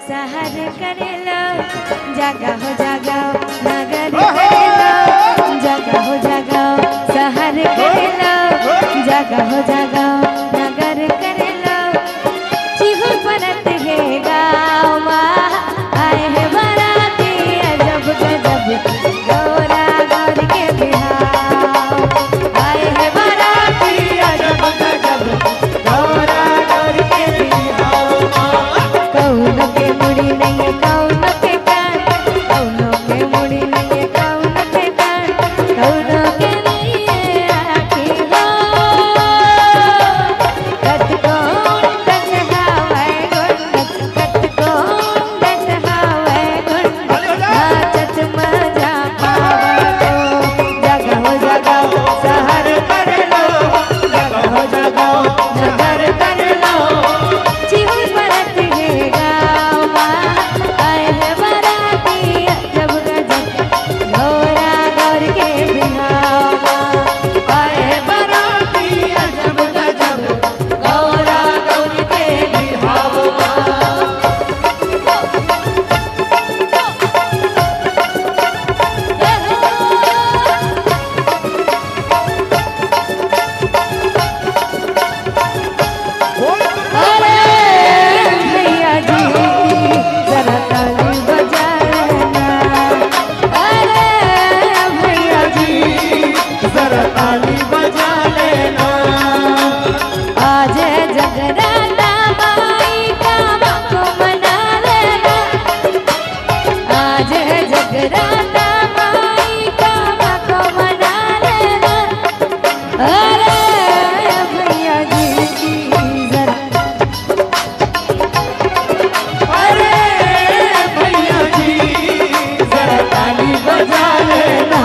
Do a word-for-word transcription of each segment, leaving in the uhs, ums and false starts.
सहर करेलो, जागा हो जागा, नगर करेलो, जागा हो जागा, सहर करेलो, जागा हो जागा, नगर करेलो। चिहुर परत हे गाँव मा, आए हे बराती अजब गजब, गौरा गौर के बिहाव। आए हे बराती अजब गजब, गौरा गौर के बिहाव। कौनो के मुड़ी नइये, कौनो के कान, कौनो के मुड़ी नइये, कौनो के कान, कौनो के नइये आँखी हो। कतको उंडत हवय गुंडत, कतको उंडत हवय गुंडत, नाचत मजा पावत हो। जगाओ, जगाओ, सहर कर लो, जगाओ, जगाओ, सहर कर लो। चिहुर परत हे गाँव मा, आए हे बराती अजब गजब, गौरा गौर के बिहाव मा। आए हे बराती अजब गजब, गौरा गौर के बिहाव मा। अरे भैया जी, जरा ताली बजा लेना। अरे भैया जी, जरा ताली बजा लेना। आज जगराता माई का को मना लेना। आज जगराता माई का को मना लेना। अरे भैया जी, जरा, अरे भैया जी, जरा ताली बजा लेना।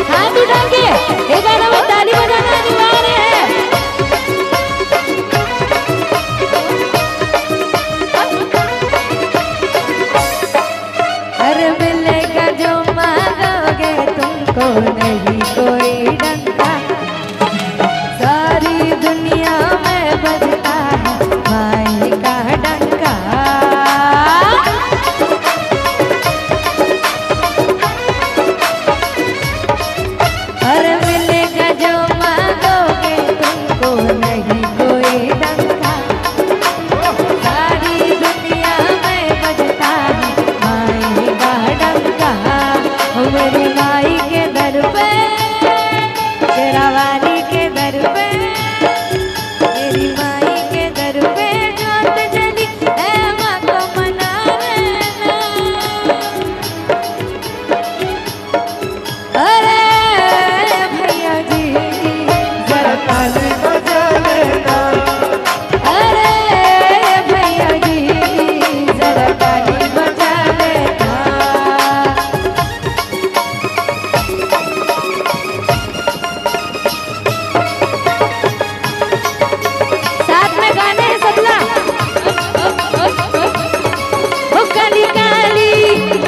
हाथ उठा के एक बार हमें ताली बजाना अनिवार्य है। अरे मिलेगा जो मांगोगे तुमको नहीं कोई डंका, सारी दुनिया में बजता है माई का डंका। अरे मिलेगा जो मांगोगे तुमको नहीं कोई डंका, सारी दुनिया में बजता है माई का डंका। ओ मेरी माई के दर पे, शेरावाली के दर पे, मेरी माई के दर पे जोत जली, ए माँ को मना लेना। अरे भैया जी, जरा ताली बजा लेना। अरे भैया जी, जरा ताली बजा लेना। साथ में गाने हैं सबला। ओ काली काली,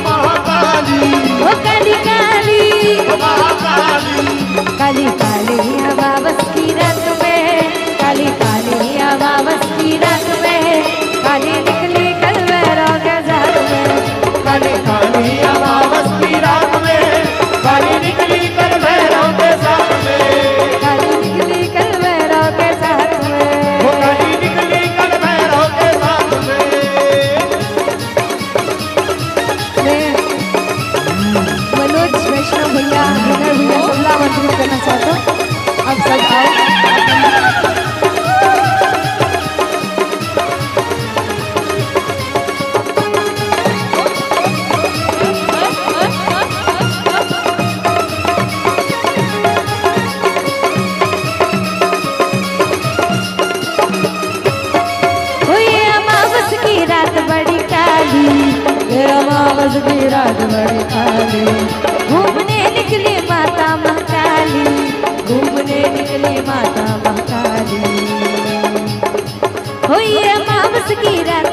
महाकाली। ओ काली काली, महाकाली। काली काली अमावस की रात में, काली काली अमावस की रात में, काली निकली कल भैरव के साथ में। काली काली अमावस की रात में, काली निकली कल भैरव के साथ में। काली निकली कल भैरव के साथ में। वो काली निकली कल भैरव के साथ में। मैं मनोज वैष्णव भैया, विनय भैया, सबला आमंत्रित करना चाहता हूँ। आप सब आओ। हुई अमावस की रात बड़ी काली, ये अमावस की रात बड़ी काली। घूमने निकली माता महाकाली, घूमने निकली माता महाकाली। हुई अमावस की रात